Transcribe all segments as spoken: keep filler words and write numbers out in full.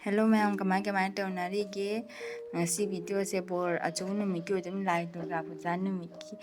Hello ꯃꯌꯥꯝ, ꯀꯃꯥꯏ ꯀꯃꯥꯏ ꯇꯧꯅꯔꯤꯒꯦ? ꯉꯁꯤ video ꯁꯦ ꯕꯣꯔ ꯑꯆꯧꯕ ꯅꯨꯃꯤꯠꯀꯤ ꯑꯣꯏꯗꯣꯏꯅꯤ, ꯂꯥꯏ ꯗꯨꯔꯒꯥ ꯄꯨꯖꯥ ꯅꯨꯃꯤꯠꯀꯤ꯫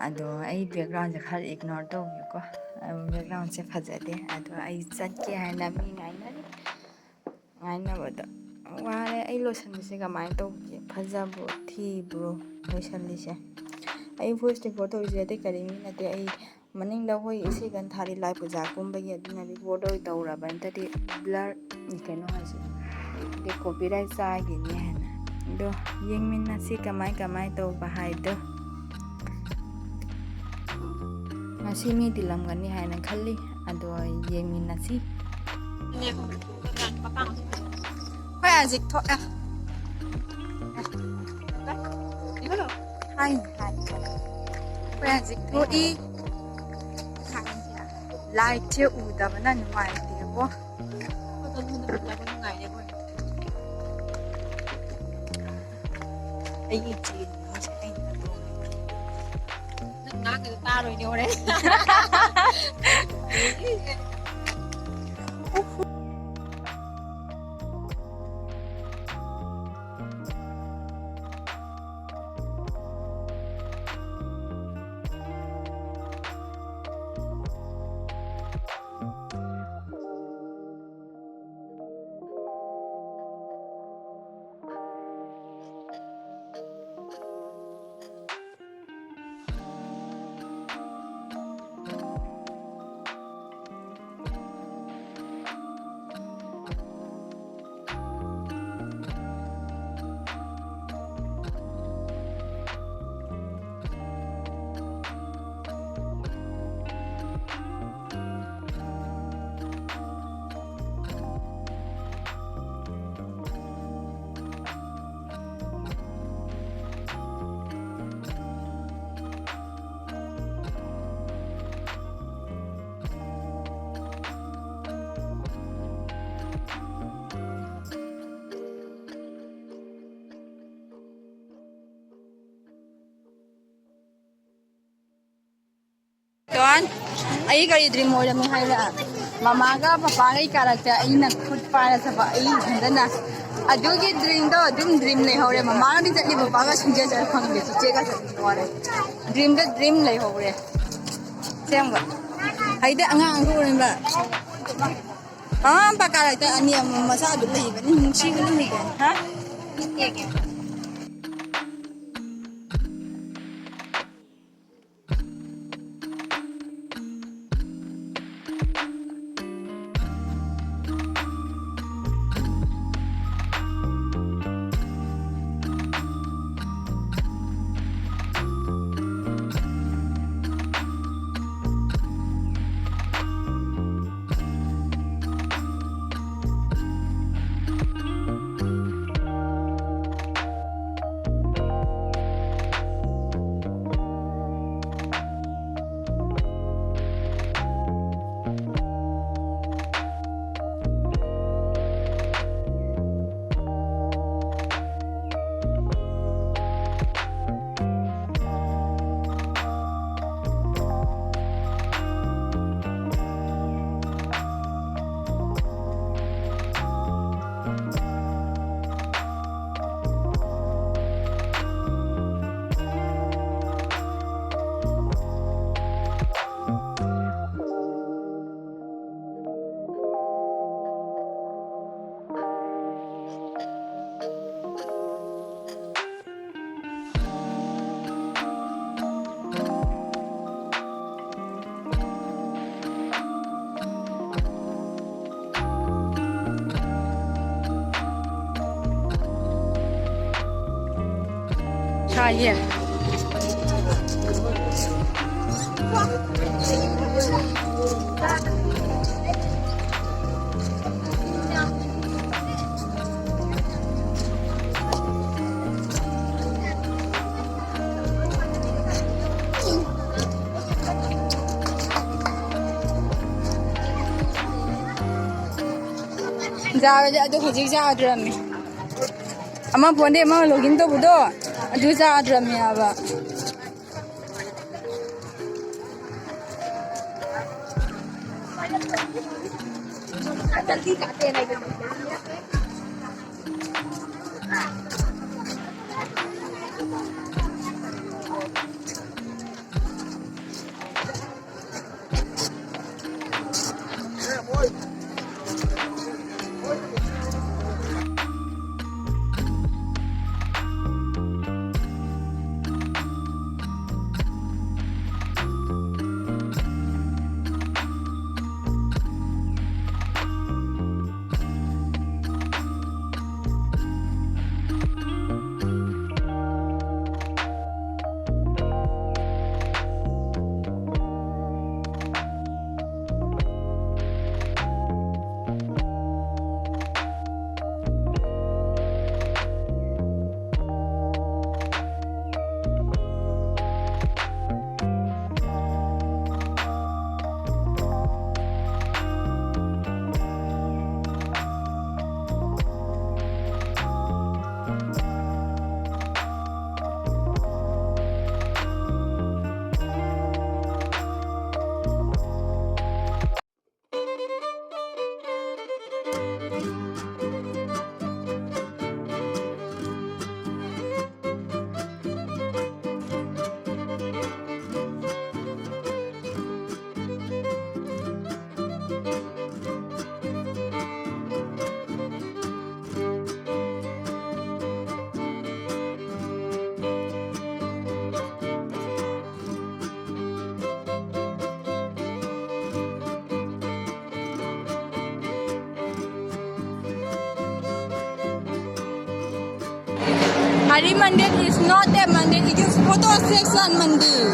ꯑꯗꯣ ꯑꯩ background ꯁꯦ ꯈꯔ ignore ꯇꯧꯕꯤꯌꯨꯀꯣ꯫ ꯑꯝ, background ꯁꯦ ꯐꯖꯗꯦ꯫ ꯑꯗꯣ ꯑꯩ ꯆꯠꯀꯦ ꯍꯥꯏꯅ ꯃꯤ ꯉꯥꯏꯅꯔꯤ꯫ ꯉꯥꯏꯅꯕꯗ ꯋꯥꯔꯦ꯫ ꯑꯩ ꯂꯣꯏꯁꯟꯕꯁꯦ ꯀꯃꯥꯏꯅ ꯇꯧꯒꯦ? ꯐꯖꯕ꯭ꯔꯣ? ꯊꯤꯕ꯭ꯔꯣ? ꯂꯣꯏꯁꯜꯂꯤꯁꯦ꯫ ꯑꯩ voice record ꯇꯧꯔꯤꯁꯦ ꯑꯇꯩ ꯀꯔꯤꯝꯒꯤ ꯅꯠꯇꯦ꯫ ꯑꯩ ꯃꯅꯤꯡꯗ ꯑꯩꯈꯣꯏ ꯏꯁꯩ ꯀꯟ ꯊꯥꯔꯤ, ꯂꯥꯏ ꯄꯨꯖꯥ ꯀꯨꯝꯕꯒꯤ, ꯑꯗꯨꯅ record ꯑꯣꯏ ꯇꯧꯔꯕ ꯅꯠꯇ꯭ꯔꯗꯤ blur, ꯀꯩꯅꯣ ꯍꯥꯏꯁꯦ, copyright ꯆꯥꯒꯤꯅꯤ ꯍꯥꯏꯅ꯫ ꯑꯗꯣ ꯌꯦꯡꯃꯤꯟꯅꯁꯤ ꯀꯃꯥꯏ ꯀꯃꯥꯏ ꯇꯧꯕ ꯍꯥꯏꯗꯣ꯫ ꯉꯁꯤ ꯃꯤ ꯇꯤꯜꯂꯝꯒꯅꯤ ꯍꯥꯏꯅ ꯈꯜꯂꯤ꯫ ꯑꯗꯣ ꯌꯦꯡꯃꯤꯟꯅꯁꯤ꯫ ꯑꯩꯈꯣꯏ ꯍꯧꯖꯤꯛ ꯊꯣꯛꯑꯦ꯫ ꯍꯥꯏ, ꯍꯥꯏ꯫ ꯑꯩꯈꯣꯏ ꯍꯧꯖꯤꯛ ꯊꯣꯛꯏ꯫ Light ꯁꯦ ꯎꯗꯕꯅ ꯅꯨꯡꯉꯥꯏꯇꯦꯕꯣ꯫ ꯑꯩꯒꯤ ꯏꯆꯦ ꯅꯪ ꯉꯥꯡꯉꯤꯗꯣ ꯇꯥꯔꯣꯏꯅꯦ ꯍꯣꯔꯦꯟ꯫ ꯇꯣꯟ, ꯑꯩ ꯀꯔꯤ dream ꯑꯣꯏꯔꯝꯃꯤ ꯍꯥꯏꯔ? ꯃꯃꯥꯒ ꯄꯄꯥꯒ ꯑꯩ ꯀꯥꯔꯛꯇ ꯑꯩꯅ ꯈꯨꯠ ꯄꯥꯏꯔ ꯆꯠꯄ ꯑꯩ ꯏꯊꯟꯗꯅ꯫ ꯑꯗꯨꯒꯤ ꯗ꯭ꯔꯤꯝꯗꯣ ꯑꯗꯨꯝ ꯗ꯭ꯔꯤꯝ ꯂꯩꯍꯧꯔꯦ꯫ ꯃꯃꯥꯒꯗꯤ ꯆꯠꯂꯤ, ꯄꯄꯥꯒ ꯁꯨꯡꯆꯠ ꯆꯠꯄ ꯐꯪꯗꯦ꯫ ꯆꯤꯆꯦꯒ ꯆꯠꯄ ꯋꯥꯔꯦ꯫ ꯗ꯭ꯔꯤꯝꯗ ꯗ꯭ꯔꯤꯝ ꯂꯩꯍꯧꯔꯦ꯫ ꯑꯁꯦꯡꯕ꯫ ꯍꯩꯗꯤ ꯑꯉꯥꯡꯒ ꯑꯣꯏꯔꯝꯕ꯫ ꯑꯥ, ꯄꯀꯥ ꯂꯩꯇ ꯑꯅꯤ ꯑꯃ ꯃꯆꯥꯗꯨ ꯂꯩꯕꯅꯤ, ꯅꯨꯡꯁꯤꯕꯅ ꯍꯨꯏꯗꯣ꯫ ꯍꯥ? ꯁꯥꯏꯌꯦ꯫ ꯌꯥꯔꯗꯤ ꯑꯗꯨ ꯍꯧꯖꯤꯛ ꯌꯥꯗ꯭ꯔꯕꯅꯤ꯫ ꯑꯃ ꯐꯣꯟꯗꯩ ꯑꯃ ꯂꯣꯒꯤꯟ ꯇꯧꯕꯗꯣ ꯑꯗꯨ ꯌꯥꯗ꯭ꯔꯕꯅꯦ ꯍꯥꯏꯕ꯫ जल्दी जाते हैं, नहीं तो Hari Mandir is not a Mandir, it is photo session Mandir.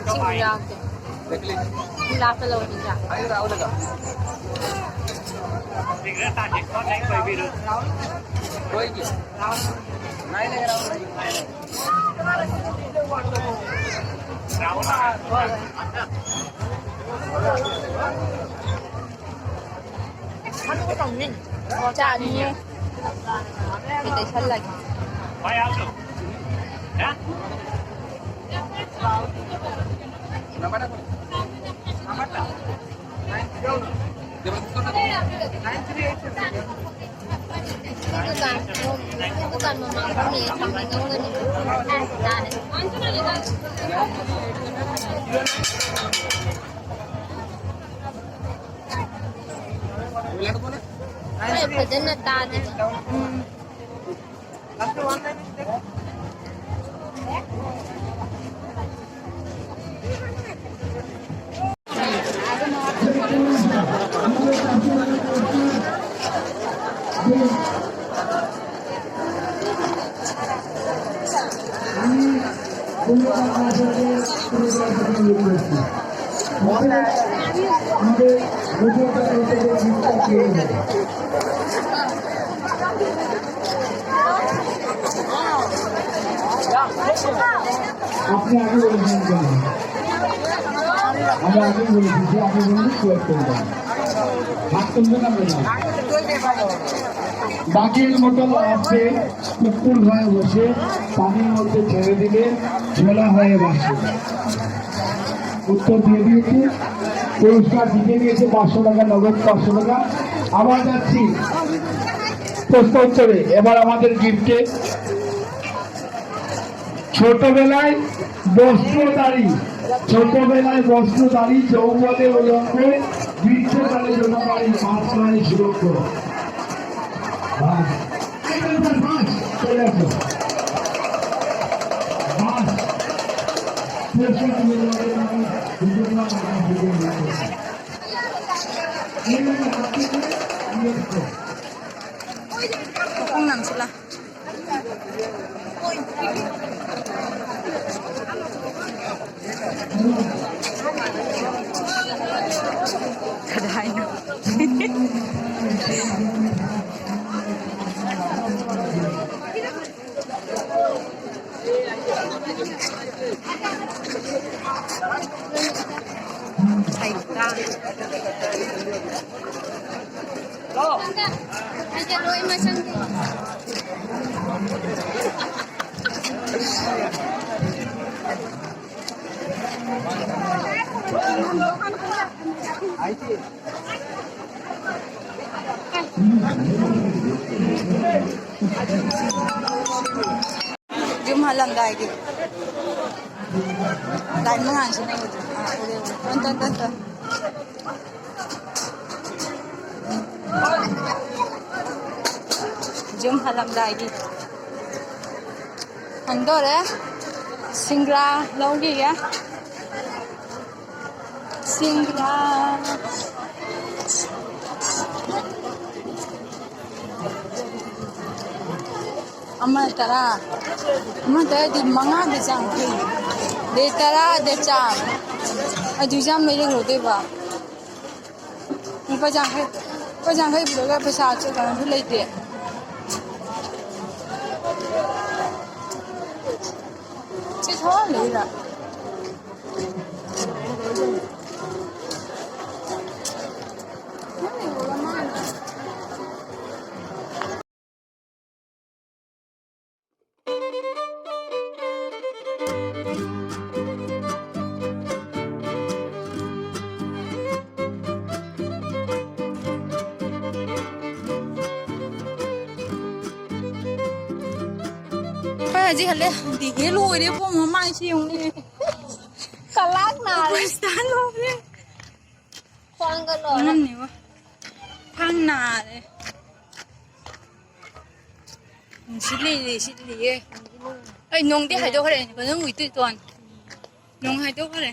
ꯁꯤꯡꯖꯨ ꯌꯥꯎꯗꯦ꯫ ꯂꯥꯞꯅ ꯂꯧꯔꯤꯗ꯫ ꯆꯥꯅꯤꯌꯦ꯫ ꯀꯩ ꯇꯩꯁꯜꯂꯒꯦ? ꯗꯨꯀꯥꯟ, ꯗꯨꯀꯥꯟ ꯃꯃꯥꯡ ꯐꯝꯃꯤꯌꯦ, ꯊꯝꯃꯒ ꯍꯧꯒꯠꯂꯤ꯫ ꯑꯩ ꯐꯖꯅ ꯇꯥꯗꯦ꯫ ꯎꯝ꯫ আপনি আগে বলেছেন কেন? আমি আগে বলেছি যে আপনি বলুন, কয়েক করবেন। হাত তুলবেন না, বলুন। বাঘের মতো লাফে, কুকুর হয়ে বসে, পানির মধ্যে ছেড়ে দিলে ঝোলা হয়ে ভাসে। উত্তর দিয়ে দিয়েছি, পুরস্কার জিতে নিয়েছে পাঁচশো টাকা, নগদ পাঁচশো টাকা। আবার যাচ্ছি। প্রস্তাব চলে। এবার আমাদের গিফটে ছোটবেলায় বস্ত্রধারী, ছোটবেলায় বস্ত্রধারী, যৌবনে উলঙ্গ, বৃদ্ধকালে যৌবনকারী, পাঁচ প্রাণী সুরক্ষ। বাস। এই তো স্যার, বাস। চলে আসো। বাস। পুরস্কার তুলে দেওয়া হবে। এই হাত থেকে নিয়ে আসো। Kung nang sila. Kadahayan. Ay, ka. Jum halam dai gi. Dai mangan si nai. Ah, ure, ure. Ton, ton, ton, ton. Jum halam dai gi. Handore. Singra logi ya. Singra. ꯑꯃ ꯇꯔꯥ, ꯑꯃ ꯇꯔꯥꯗꯤ ꯃꯉꯥꯗ ꯆꯥꯝꯃ ꯐꯩ꯫ ꯗꯦ ꯇꯔꯥꯗ ꯆꯥꯝꯃ꯫ ꯑꯗꯨ ꯌꯥꯝ ꯂꯩꯔꯛꯂꯣꯏꯗꯣꯏꯕ꯫ ꯂꯨꯄꯥ ꯌꯥꯡꯈꯩ, ꯂꯨꯄꯥ ꯌꯥꯡꯈꯩ ꯄꯨꯔꯒ ꯄꯩꯁꯥ ꯀꯩꯅꯣꯁꯨ ꯂꯩꯇꯦ꯫ ꯁꯤ ꯊꯋꯥꯟ ꯂꯩꯔꯥ? ꯍꯧꯖꯤꯛ ꯍꯜꯂꯦ꯫ ꯗꯤꯍꯦ ꯂꯣꯏꯔꯦ ꯏꯕꯨꯡꯉꯣ, ꯃꯥꯏꯁꯦ ꯌꯦꯡꯉꯨꯅꯦ꯫ ꯀꯂꯥꯛ ꯅꯥꯔꯦ꯫ ꯈ꯭ꯔꯤꯁꯇꯥꯟ ꯂꯣꯏꯔꯦ꯫ ꯈ꯭ꯋꯥꯡꯒ ꯂꯣꯏꯔꯦ꯫ ꯈꯪꯉꯝꯅꯦꯕ꯫ ꯈ꯭ꯋꯥꯡ ꯅꯥꯔꯦ꯫ ꯅꯨꯡꯁꯤꯠ ꯂꯤꯔꯤ ꯁꯤꯠꯂꯤꯌꯦ꯫ ꯑꯩ ꯅꯣꯡꯗꯤ ꯍꯥꯏꯗꯣꯛꯈ꯭ꯔꯦ꯫ ꯐꯖꯅ ꯎꯏ ꯇꯨꯏ ꯇꯣꯟ꯫ ꯅꯣꯡ ꯍꯥꯏꯗꯣꯛꯈ꯭ꯔꯦ꯫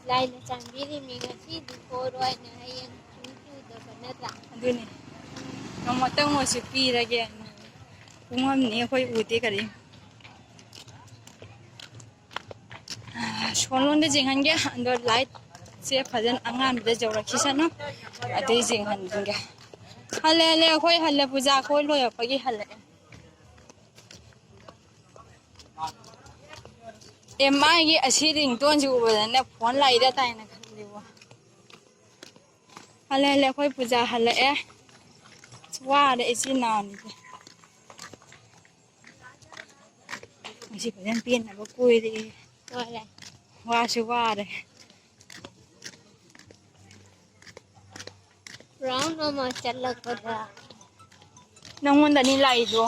ꯂꯥꯏꯅ ꯆꯥꯟꯕꯤꯔꯤꯃꯤ ꯉꯁꯤꯗꯤ ꯄꯣꯔꯣꯏꯅ ꯍꯌꯦꯡ ꯁꯨꯝ ꯆꯨꯗꯕ ꯅꯠꯇ꯭ꯔꯥ? ꯑꯗꯨꯅꯤ꯫ ꯅꯣꯡꯃꯇꯪ ꯑꯣꯏꯁꯨ ꯄꯤꯔꯒꯦ꯫ ꯄꯨꯡ ꯑꯃꯅꯤ ꯑꯩꯈꯣꯏ ꯎꯗꯦ ꯀꯔꯤꯝ꯫ ꯁꯣꯂꯣꯟꯗ ꯌꯦꯡꯍꯟꯒꯦ꯫ ꯑꯗꯣ ꯂꯥꯏꯠꯁꯦ ꯐꯖꯅ ꯑꯉꯥꯟꯕꯗ ꯌꯧꯔꯛꯈꯤꯁꯅꯨ꯫ ꯑꯗꯩ ꯌꯦꯡꯍꯟꯒꯦ꯫ ꯍꯜꯂꯦ, ꯍꯜꯂꯦ, ꯑꯩꯈꯣꯏ ꯍꯜꯂꯦ꯫ ꯄꯨꯖꯥ ꯑꯩꯈꯣꯏ ꯂꯣꯏꯔꯛꯄꯒꯤ ꯍꯜꯂꯛꯑꯦ꯫ ꯑꯦ, ꯃꯥꯒꯤ ꯑꯁꯤ ꯔꯤꯡꯇꯣꯟꯁꯤ ꯎꯕꯗꯅꯦ ꯐꯣꯟ ꯂꯥꯛꯏꯗ ꯇꯥꯏꯅ ꯈꯜꯂꯤꯕꯣ꯫ ꯍꯜꯂꯦ, ꯍꯜꯂꯦ, ꯑꯩꯈꯣꯏ ꯄꯨꯖꯥ ꯍꯜꯂꯛꯑꯦ꯫ ꯑꯁ, ꯋꯥꯔꯦ ꯏꯆꯤꯟ ꯏꯅꯥꯎꯅꯤꯁꯦ꯫ ꯉꯁꯤ ꯐꯖꯅ ꯄꯦꯟꯅꯕ ꯀꯣꯏꯔꯦ꯫ ꯋꯥꯔꯦ꯫ ꯋꯥꯁꯨ ꯋꯥꯔꯦ꯫ Round ꯑꯃ ꯆꯠꯂꯛꯄꯗ꯫ ꯅꯪꯉꯣꯟꯗꯅꯤ ꯂꯥꯛꯏꯗꯣ꯫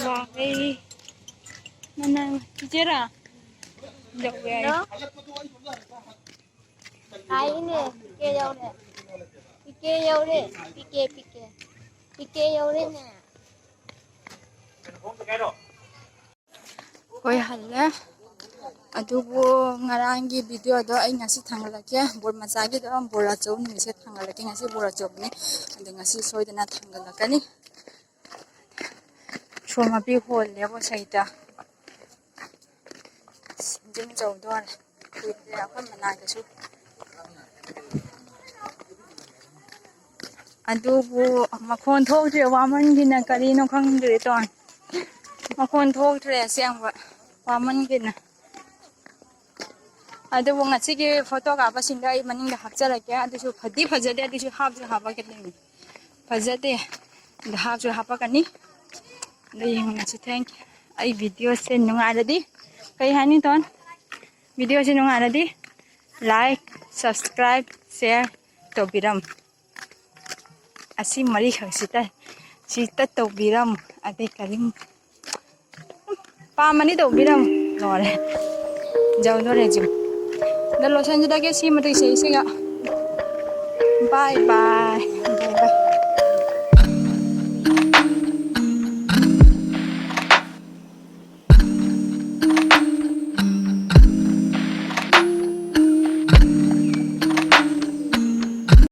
ꯋꯥꯔꯦ꯫ ꯅꯪ, ꯅꯪ, ꯆꯤꯆꯦꯔꯥ? ꯌꯧꯔꯦ ꯍꯥꯏꯌꯦ꯫ ꯍꯜꯂꯣ? ꯍꯥꯏꯅꯦ, ꯄꯤꯀꯦ ꯌꯧꯔꯦ꯫ ꯄꯤꯀꯦ ꯌꯧꯔꯦ꯫ ꯄꯤꯀꯦ, ꯄꯤꯀꯦ꯫ ꯄꯤꯀꯦ ꯌꯧꯔꯦꯅꯦ꯫ ꯍꯣꯏ, ꯍꯜꯂꯦ꯫ ꯑꯗꯨꯕꯨ ꯉꯔꯥꯡꯒꯤ ꯚꯤꯗꯤꯑꯣꯗꯣ ꯑꯩ ꯉꯁꯤ ꯊꯥꯡꯒꯠꯂꯛꯀꯦ꯫ ꯕꯣꯔ ꯃꯆꯥꯒꯤꯗꯣ ꯕꯣꯔ ꯑꯆꯧꯕ ꯅꯨꯃꯤꯠꯁꯦ ꯊꯥꯡꯒꯠꯂꯛꯀꯦ꯫ ꯉꯁꯤ ꯕꯣꯔ ꯑꯆꯧꯕꯅꯤ꯫ ꯑꯗꯣ ꯉꯁꯤ ꯁꯣꯏꯗꯅ ꯊꯥꯡꯒꯠꯂꯛꯀꯅꯤ꯫ ꯁꯣꯝ ꯃꯄꯤ ꯍꯣꯜꯂꯦꯕ ꯁꯩꯇ꯫ ꯁꯦꯝꯖꯤꯟ ꯆꯧꯗꯣꯔꯦ꯫ ꯀꯨꯏꯗ꯭ꯔꯦ ꯑꯩꯈꯣꯏ ꯃꯅꯥꯛꯇꯁꯨ꯫ ꯑꯗꯨꯕꯨ ꯃꯈꯣꯟ ꯊꯣꯛꯇ꯭ꯔꯦ, ꯋꯥꯃꯟꯒꯤꯅ ꯀꯔꯤꯅꯣ ꯈꯪꯗ꯭ꯔꯦ ꯇꯧꯔꯤ꯫ ꯃꯈꯣꯟ ꯊꯣꯛꯇ꯭ꯔꯦ ꯑꯁꯦꯡꯕ, ꯋꯥꯃꯟꯒꯤꯅ꯫ ꯑꯗꯨꯕꯨ ꯉꯁꯤꯒꯤ ꯐꯣꯇꯣ ꯀꯥꯞꯄꯁꯤꯡꯗꯣ ꯑꯩ ꯃꯅꯤꯡꯗ ꯍꯥꯞꯆꯔꯛꯀꯦ꯫ ꯑꯗꯨꯁꯨ ꯐꯗꯤ ꯐꯖꯗꯦ, ꯑꯗꯨꯁꯨ ꯍꯥꯞꯁꯨ ꯍꯥꯞꯄꯛꯀꯗꯣꯏꯅꯤ꯫ ꯐꯖꯗꯦ꯫ ꯑꯗ ꯍꯥꯞꯁꯨ ꯍꯥꯞꯄꯛꯀꯅꯤ꯫ ꯑꯗ ꯌꯦꯡꯉꯁꯤ꯫ Thank you꯫ ꯑꯩ ꯚꯤꯗꯤꯑꯣꯁꯦ ꯅꯨꯡꯉꯥꯏꯔꯗꯤ, ꯀꯩ ꯍꯥꯏꯅꯤ ꯇꯣꯟ? ꯚꯤꯗꯤꯑꯣꯁꯦ ꯅꯨꯡꯉꯥꯏꯔꯗꯤ like, subscribe, share ꯇꯧꯕꯤꯔꯝꯃꯨ꯫ ꯑꯁꯤ ꯃꯔꯤꯈꯛꯁꯤꯗ ꯁꯤ ꯇꯠ ꯇꯧꯕꯤꯔꯝꯃꯨ꯫ ꯑꯇꯩ ꯀꯔꯤꯝ ꯄꯥꯝꯃꯅꯤ ꯇꯧꯕꯤꯔꯝꯃꯨ꯫ ꯂꯣꯏꯔꯦ꯫ ꯌꯧꯗꯣꯔꯦ ꯖꯤꯝ꯫ ꯑꯗꯣ ꯂꯣꯏꯁꯤꯟꯖꯔꯒꯦ ꯁꯤ ꯃꯇꯦꯛꯁꯦ ꯏꯆꯦꯒ꯫ Bye bye꯫ Bye bye꯫